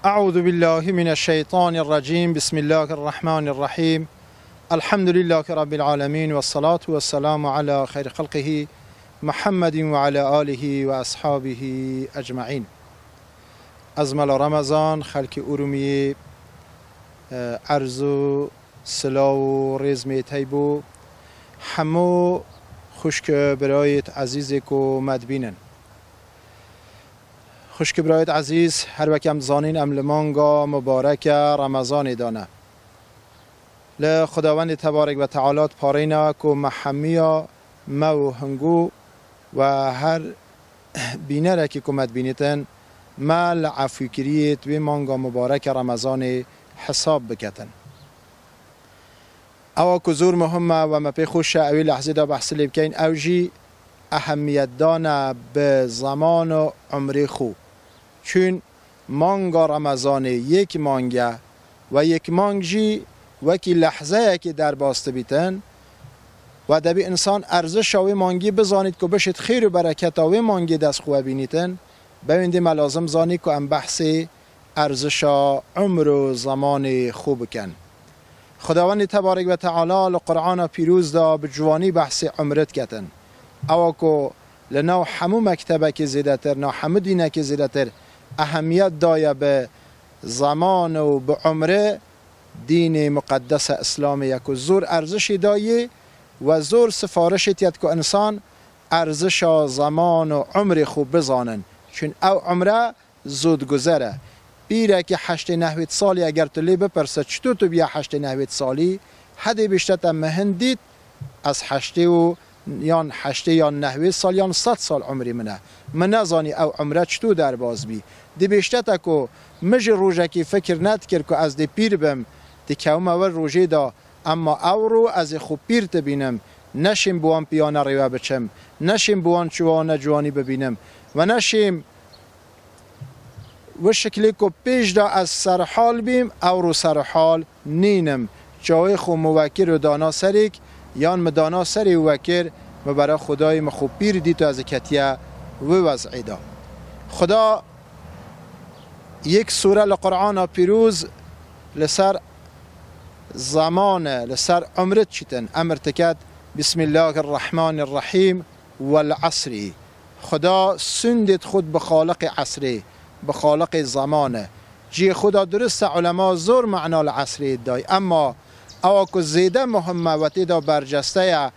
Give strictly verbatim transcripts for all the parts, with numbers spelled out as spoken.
أعوذ بالله من الشيطان الرجيم. بسم الله الرحمن الرحيم. الحمد لله رب العالمين، والصلاة والسلام على خير خلقه محمد وعلى آله وأصحابه أجمعين. Ez Mela Remezan, xelkê Urumiyê, e, erz û silav û rêz mê tey bo. Hemû xwişk birayêt ezîzê ku me dibînin. Xwişk birayêt ezîz, her wek em dizanîn, em li manga mubareke Remezanê de ne. Li Xwedawendê Tebarek ve Teala diparêne ku me hemiya me û hingû ve her bînerekî ku me dibînîtin, me li efûkiriyê di wê manga mubareke Remezanê hesab biketin. Ewa ku zor muhim e we me pê xweş e ewî lehzê de behsê lê bikeyn, ew jî ehemiyetdane bi zeman û umrê xwe. Çün manga Remezanê yek mang e ve yek mang jî wekî lehzeyekê derbas dibîtin ve debî insan erzişa wê mangî bizanît ku bişêt xêr û bereketa wê mangê dest xwe bînîtin. Bewên dê me lazim zanî ku em behsê erzişa umr û zemanê xwe bikin. Xwedawendê Tebarek ve Teala li Qur'ana Pîroz de bi ciwanî behsê umrê diketin. Ewa ku li nav hemû mektebekê zêdetir, nav hemû dînekê zêdetir ehemiyet daye bi zeman û bi umrê, dînê muqeddese Îslamê ye ku zor erzişê dayê ve zor sifarişê tiyet ku insan erzişa zeman û umrê xwe bizanin. Çün ew umre zûd guzer e. Pîrekî heştê nehwêd salî eger tu lê bipirse, çito tu biya heştê nehwêd salî, hedê bêşte te min dît, ez heştê û yan heştê yan nehwêd sal yan sed sal umrê min e. Min nezanî ew umre çito derbas bî. Dê bêşte te ku min jî rojekî fikir nedikir ku ez dê pîr bim, dikewime wir rojê de, emma ewro ez ê xwe pîr dibînim, neşêm bi wan piyane rêwe biçim, neşêm bi wan çiwane ciwanî bibînim ve neşêm Wi şiklê ku pêş de ez serhal bîm, ewro serhal nînim. Çawê xwe min wekir û dana serêk, yan min dana serê û wekir, min bera Xwedayê min xwe pîr dît û ez ê ketiye wê wez'ê de. Xuda yek sure li Qur'ana Pîroz li ser zeman e, li ser umrit çitin, emir diket, Bismillahirrahmanirrahîm, wel esrî. Xuda sundê xwe bi xaliqê esrê, bi xaliqê zeman e. Cihê xwe de durist e, ulema zor mana li esrê day. Emma ewa ku zêde muhim e, we tê de berceste ye,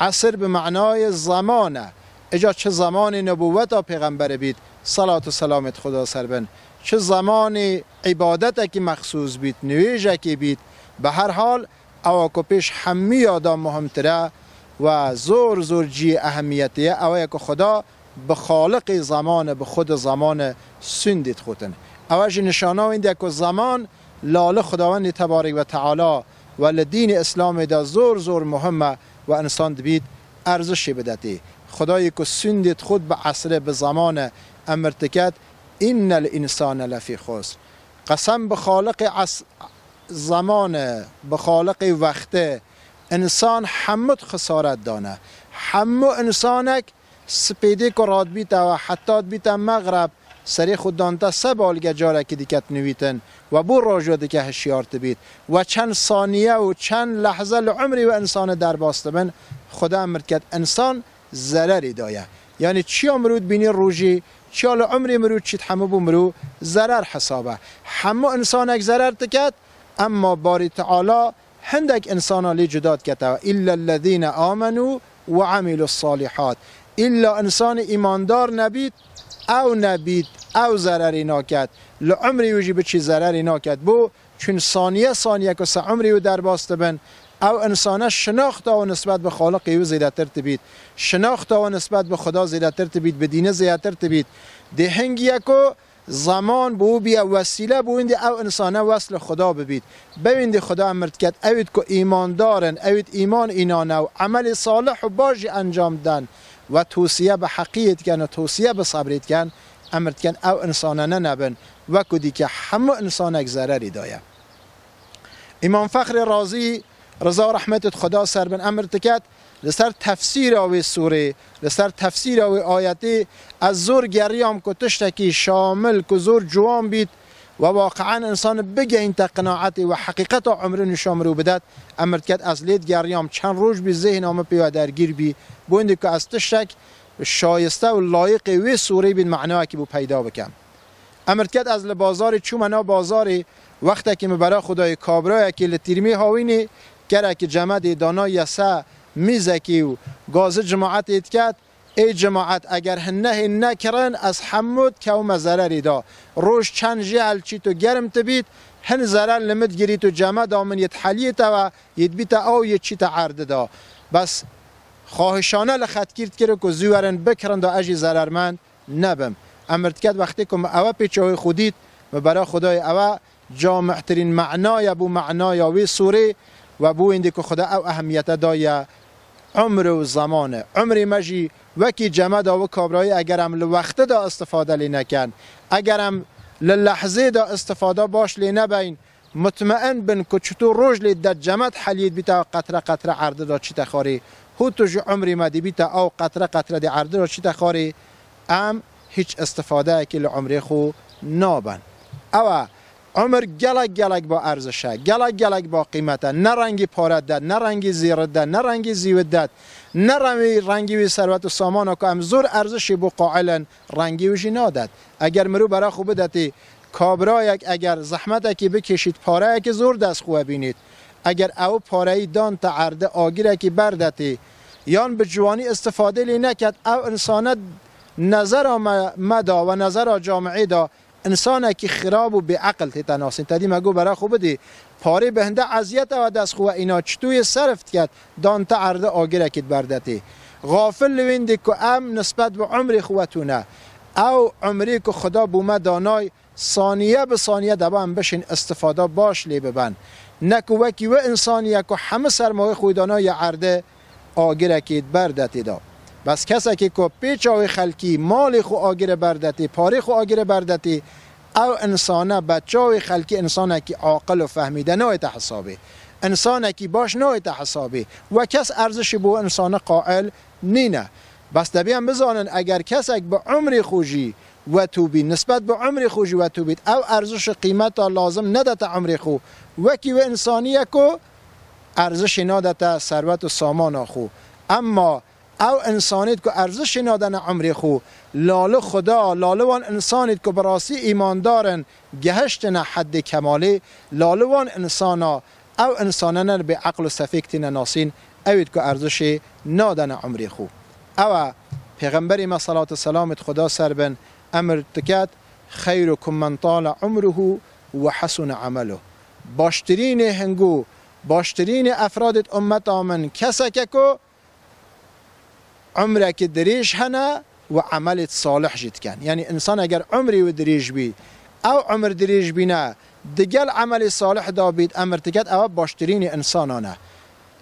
esr bi manayê zeman e. Îca çi zemanê nubûweta pêxemberê bît, selat û selamê Xuda ser bin, çi zemanê îbadetekî mexsûs bît, nûêjekê bît, bi her hal, ewa ku pêş hemiya da muhimtir e we zor zor cihê ehemiyetê ye, ew ye ku Xuda bi xaliqê zeman e, bi xwe di zeman e sundê dixutin. Ew jî nişana wî de ku zeman lali Xudawendê Tebarek ve Teala we li dînê Îslamê de zor zor muhim e we insan dibît erzişê bidetê. Xudayê ku sundê dixut bi esrê, bi zeman e, emir diket, Innel însane lefî xusr. Qesem bi xaliqê es-, zeman e, bi xaliqê wext e, însan hemû di xisaret de ne. Hemû însanek spêdê ku radibîte we heta dibîte mexreb, serê xwe dante seba, li gel carekî dike dinivîtin we bo rojê dike hişyar dibît. We çend saniye û çend lehze li umrê we însanê derbas dibin, Xuda emir diket însan zererê daye. Yanî çiya mirû dibînî rojê, çiya li umrê mirû çît hemû bo mirû zerer hesab e. Hemû însanek zerer diket, emma Barî Teala hindek însana lê cuda dikete. Îllellezîne amenû ve amîlus salîhat. Îlla însanê îmandar nebît, ew nebît, ew zererê naket. Li umrê wî jî biçî zererê naket. Bo çün saniye saniye ku se umrê wî derbas dibin, ew însane şinaxta wî nisbet bi Xaliqê wî zêdetir dibît. Şinaxta wî nisbet bi Xuda zêdetir dibît, bi dînê zêdetir dibît. Dê hingiye ku zeman bo wî biye wesîle, bo wîndî ew însane wesl Xuda bibît. Be wîndî Xuda emir diket, ewîd ku îmandar in, ewîd îman înane û emelê salih û baş jî encam den, we tosiye bi heqiyê diken û tosiye bi sebrê diken, emir diken ew însane ne nebin, wekû dîke hemû însanek zererî daye. Îmam Fexrê Razî, riza rehmetê Xuda ser bin, emir diket, li ser tefsîra wê sûrê, li ser tefsîra wê ayetê, ez zor geriyam ku tiştekî şamil, ku zor ciwan bît, We waqi'en insan bigehînte qinaetê we heqîqeta umrê nîşan mirov bidet. Emir diket, ez lê digeriyam, çend roj bî zêhna min pê we dergîr bî. Bo hindê ku ez tiştek şayiste û layiqê wê sûrê bîn, manayekî bo peyda bikem. Emir diket, ez li bazarê çûme nav bazarê, wextekî min bera xwe dayê kabrayekî li tîrmî hawînê, kerekî cemedê dana yese mîzekî û gazî cimaetê diket, Ê cimaet, eger hin nehên nekirin, ez hemû dikewime zererî de. Roj çend jê helçît û germ dibît, hin zerer li min digirît û cemeda min yê diheliyê te ve, yê dibîte aw, yê çîte erdî de. Bes xwahişane li xetkîr dikir ku zû werin bikirin da ez jî zerermend nebim. Emir diket, wextê ku min ewe pêça wê xwe dît, min bera xwe dayê ewe camihtirîn mena ye bo menaya wê sûrê we bo wêndê ku Xuda ew ehemiyete daye umr û zeman e. Umrê me jî wekî cemeda wî kabrayî, eger em li wextê de istifade lê nekin, eger em li lehzê de istifade baş lê nebeyn, mutmein bin ku çitû roj lê de cemed heliyê dibîte qetre qetre erdî de çîte xwarê. Hû tu ji umrê me dibîte ew qetre qetre dê erdî de çîte xwarê. Em hîç istifadeyekî li umrê xwe nabin. Ew e, umir gelek gelek ba erziş e, gelek gelek ba qîmet e. Ne rengî pare de, ne rengî zîrit de, ne rengî zîwit de, ne rengî, rengî wî serwet û samana ku em zor erzişê bo qail in, rengî wî jî nadet. Eger mirov bera xwe bidetê kabrayek, eger zehmetekî bikêşît, pareyekî zor dest xwe bînît, eger ew pareyî dan te erdî, agirekî berdetê, yan bi ciwanî istifadê lê neket, ew insane nezera me, me da we nezera camiê da insanekî xirab û bêeqil tête nasîn. Te dî me got bera xwe bidî, parê bi hinde eziyete we dest xwe îna, çitûyê serf diket, dan te erdî, agirekî diberdetê. Xafil li wêndê ku em nisbet bi umrê xwe we tune. Ew umrê ku Xuda bo me danay, saniye bi saniye deba em bişên istifada baş lê biben. Ne ku wekî wê insaniye ku hemû sermayê xwe dana ya erdê agirekî berdetê da. Bes kesekî ku pê çawê xelkî malê xwe agirê berdetê, parê xwe agirê berdetê, ew insane be çawê xelkî insanekî aqil û fehmîde nayête hesabê. Insanekî baş nayête hesabê. We kes erzişî bo insane qail nîne. Bes debî em bizanin, eger kesek bi umrê xwe jî wetû bî, nisbet bi umrê xwe jî wetû bît, ew erziş û qîmeta lazim nedete umrê xwe. Wekî wê insanî ye ku erzişê nadete serwet û samana xwe. Emma ew insanît ku erzişê nadene umrê xwe, lali Xuda, lali wan insanît ku bi rastî îmandar in, gehiştine heddê kemalê, lali wan insana, ew insane ne bê eql û sefêk tîne nasîn, ewît ku erzişê nadene umrê xwe. Ew e, Pêxemberê me, selat û selamêt Xuda ser bin, emir diket, "Xeyrukum men tale umruhu ve hasune ameluh." Baştirînê hingû, baştirînê efradêt ummeta min keseke ku umrekî dirêj hene û emelêt salih jî diken. Yanî însan eger umrê wî dirêj bî, ew umr dirêj bîne, digel emelê salih da bît, emir diket, ew baştirînê însanan e.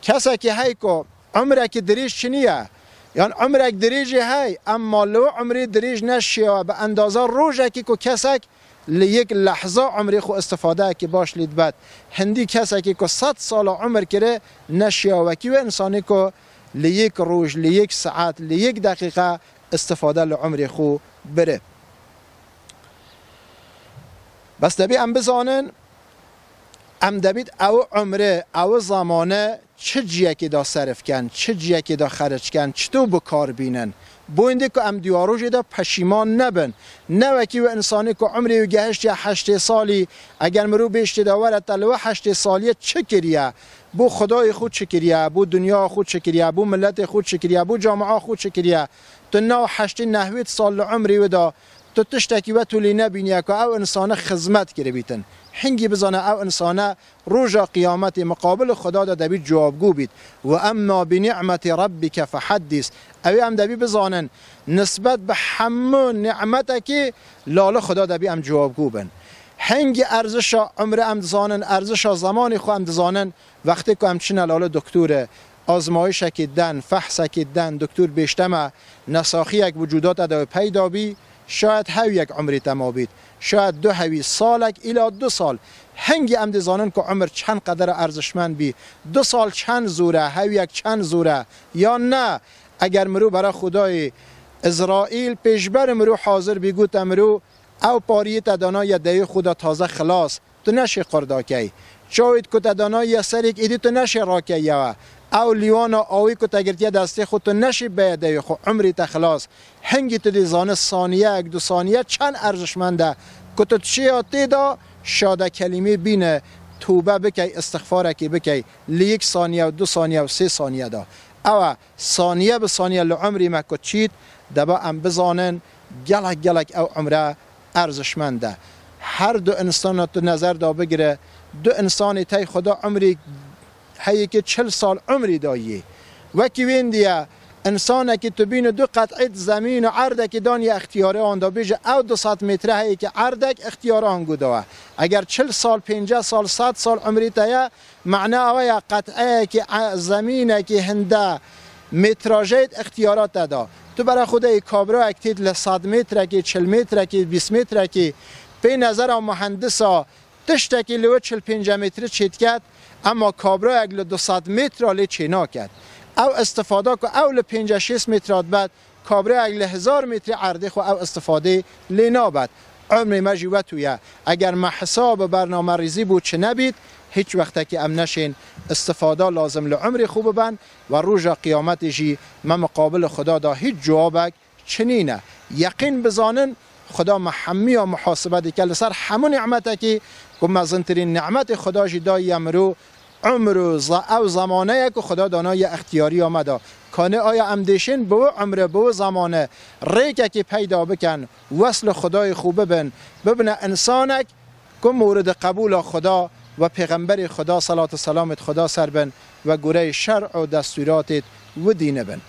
Kesekî hey ku umrekî dirêj çiniye, yan umrek dirêjê hey, emma li wî umrê dirêj neşiyawe bi endaza rojekî ku kesek li yek lehza umrê xwe istifadeyekî baş lê dibet. Hindî kesekî ku sed sala umir kire neşiya wekî wê însanî ku li yek roj, li yek saet, li yek deqîqe istifade li umrê xwe bire. Bes debî em bizanin, em debît ew umre, ew zamane çi ciyekê de serif ken, çi ciyekê de xeric ken, çito bi kar bînin. Bo hindê ku em di wa rojê de peşîman nebin. Ne wekî wê însanê ku umrê wî gehiştiye heştê salî, eger mirov bêjtê de were te li we heştê saliyê çi kiriye? Bo Xwedayê xwe çi kiriye? Bo dinya xwe çi kiriye? Bo miletê xwe çi kiriye? Bo camia xwe çi kiriye? Tu nav heştê nehwêt sal li umrê wî de tu tiştekî we tu lê nebîniye ku ew însane xizmet kiribîtin. Hingî bizane ew însane roja qiyametê miqabilê Xuda de debî cewabgû bît. "Ve emma bi ni'meti rabbike fehaddis." Ew ê em debî bizanin, nisbet bi hemû ni'metekî lali Xuda debî em cewabgû bin. Hingî erzişa umre em dizanin, erzişa zemanê xwe em dizanin, wextê ku em çine lali doktorê, azmayişekê den, fehsekê den, doktor bêjte me, nesaxiyek vücuda te de peyda bî, şayet hew yek umrê te mabît, şayet du hewî, salek îla du sal. Hingî em dizanin ku umir çend qedera erzişmend bî, du sal çend zor e, hew yek çend zor e, yan ne? Eger mirov bera Xwedayê Îsraîl pêşber mirov hazir bî, gote mirov, Ew pariyê te danaye dewê xwe de taze xilas, tu neşê qurdakey. Çawêt ku te danaye serêk êdî tu neşê rakeyewe. Ew lîwana awî ku te girtiye destê xwe tu neşê beye dewê xwe, umrê te xilas. Hingî tu dê zane saniyeyek, du saniye çend erzişmend e. Ku tu çêya tê de şade kelîmê bîne, tûbe bikey, istixfarekê bikey. Li yek saniye û du saniye û sê saniye de. Ew e, saniye bi saniye li umrê me ku çît, deba em bizanin, gelek gelek ew umre erzişmend e. Her du insana tu nezer da bigire, du insanê tey xwe da umrê heyekê çil sal umrê dayî. Wekî wên diye, insanekî tu bîne du qet'ê zemîn û erdekî daniye ixtiyarê wan da, bêje ew du sed metre heyekê erdek ixtiyara wan guda we. Eger çil sal, pênceh sal, sed sal umrê te ye, mane ew ye qet'eyekî e-, zemînekî hinde metrajeyê ixtiyara te da. Tu bera xwe de yê kabrayek têt li sed metrekî, çil metrekî, bîst metrekî, pê nezera muhendisa, tiştekî li wir çil pênc metre çêdiket, ema kabrayek li du sed metre lê çênaket. Ew istifada ku ew li pênc şêst metre dibet, kabrayek li hezar metre erdê xwe ew istifadê lê nabet. Umrê me jî wetû ye. Eger me hesab û bername rîzî bû çi nebît, hiç wextekî em neşên istifada lazim li umrê xwe biben ve roja qiyametê jî me miqabilê Xuda da hiç cewabek çi nîne. Yeqîn bizanin, Xuda me hemiya muhasibe dike li ser hemû nîmetekî ku mezintirîn nîmetê Xuda jî daye miro, umr û za-, ew zamane ye ku Xuda danaye ixtiyariya me da. Kanê aya em dêşên bi wî umre, bi wî zamane rêkekê peyda bikin, wesl Xudayê xwe bibin, bibine insanek ku mûridi qebûla Xuda ve Pêxemberê Xuda, salat û selamêt Xuda ser bin, ve gureyê şer û destûratêt wî dîne bin.